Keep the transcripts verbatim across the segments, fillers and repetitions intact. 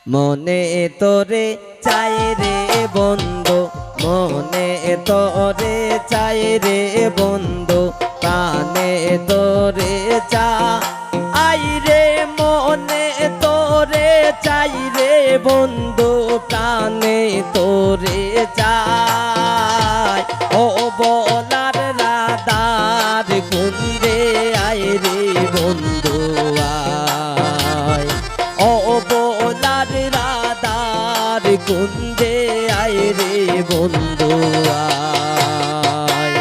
মনে তোরে চাই রে বন্ধু, মনে তোরে চাই রে বন্ধু, প্রাণে তোরে চাই রে, মনে তোরে চাই রে বন্ধু, প্রাণে তোরে চাই। ও বলার রাধার কুঞ্জে আয় রে বন্ধু আয়, ও বলার রাধার কুঞ্জে আয় রে বন্ধু আয়।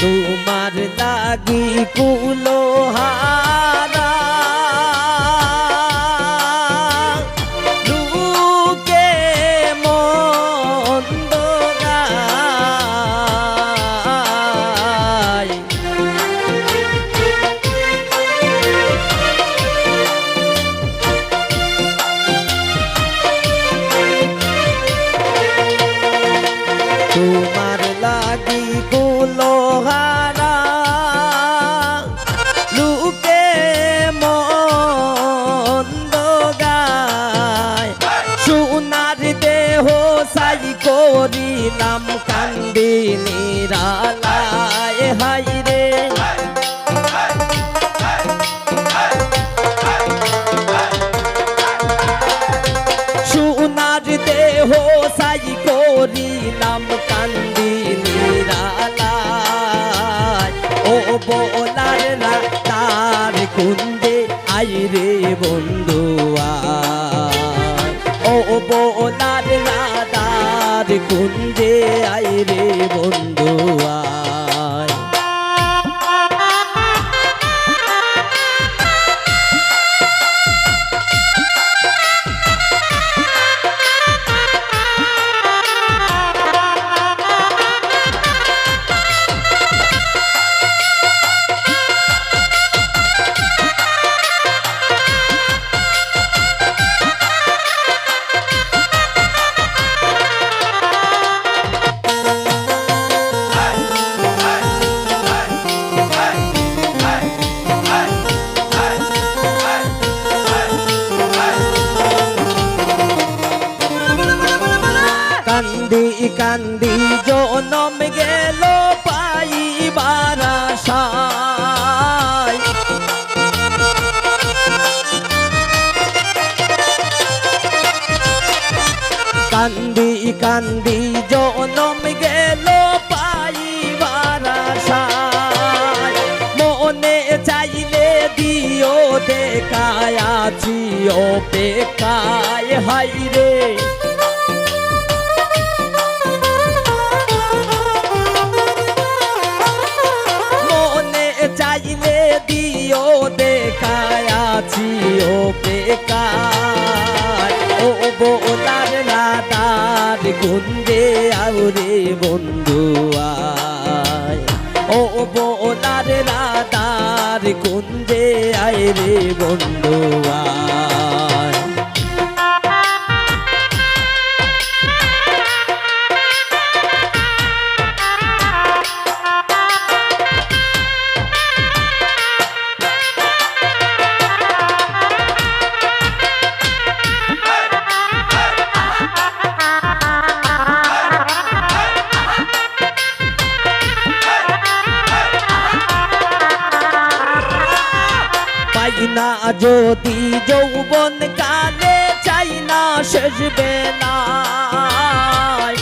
তোমার লাগি কুলহারা লোকে মন্দ গায়। তোমার লাগি কুলহারা লোকে মন্দ গায়। সোনার দেহ ছাই করিলাম কান্দি নিরালায় হায় রে। সোনার দেহ ছাই করিলাম কান্দি নিরালায়। ও বলার রাধার কুঞ্জে আয় রে বন্ধু আয়, ও বলার রাধার কুঞ্জে আয় রে বন্ধু আয়। কান্দি কান্দি জনম গেল পাইবার আশায়। কান্দি কান্দি জনম গেল পাইবার আশায়। মনে চাইলে দিও দেখা, আছি অপেক্ষায় হায় রে। মনে চাইলে দিও দেখা, আছি অপেক্ষায়। ও বলার রাধার কুঞ্জে আয় রে বন্ধু আয়, ও বলার রাধার কুঞ্জে আয় রে বন্ধু আয়। পাই না যদি যৌবন কালে, চাই না শেষ বেলায়।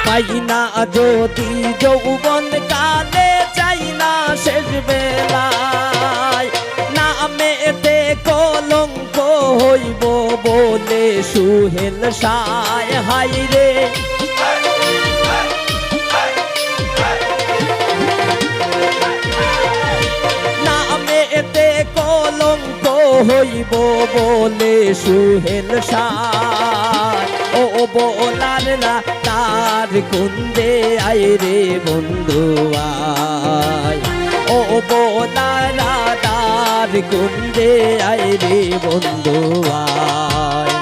পাই না যদি যৌবন কালে, চাই না শেষ বেলায়। নামেতে কলঙ্ক হইব বলে সুহেল সায় হায় রে। নামেতে কলঙ্ক হইব ও বলে সুহেল শাহ, ও বলার রাধার কুন্দে আয় রে বন্ধু আয়, ও বলার রাধার কুন্দে আয় রে বন্ধু আয়।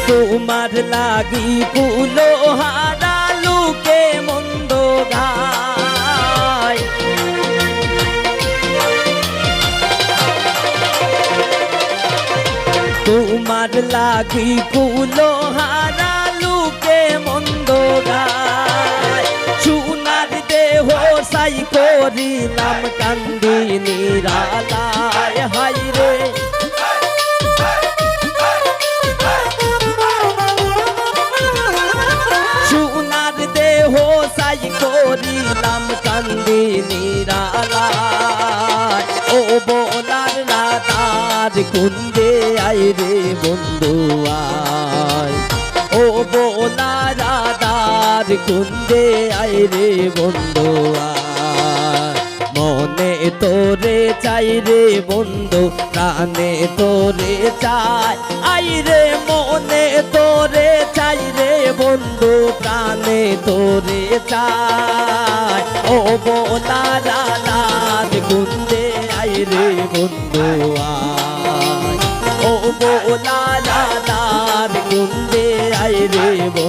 তোমার লাগি কুলহারা লোকে মন্দ গায়। তোমার লাগি কুলহারা লোকে মন্দ গায়। সোনার দেহ ছাই করিলাম কান্দি নিরালায় হায় রে। সোনার দেহ ছাই করিলাম কান্দি নিরালায়। ও বলার রাধার কুন্দে আয় রে বন্ধু আয়, ও বলার রাধার কুন্দে আয় রে বন্ধু আয়। মনে তোরে চাই রে বন্ধু, প্রাণে তোরে চাই। আই রে মনে তোরে চাই রে বন্ধু, প্রাণে তোরে চাই। ও বলার রাধার কুন্দে আই রে বন্ধু আয়, ও বলার রাধার কুন্দে আই রে বন্ধু।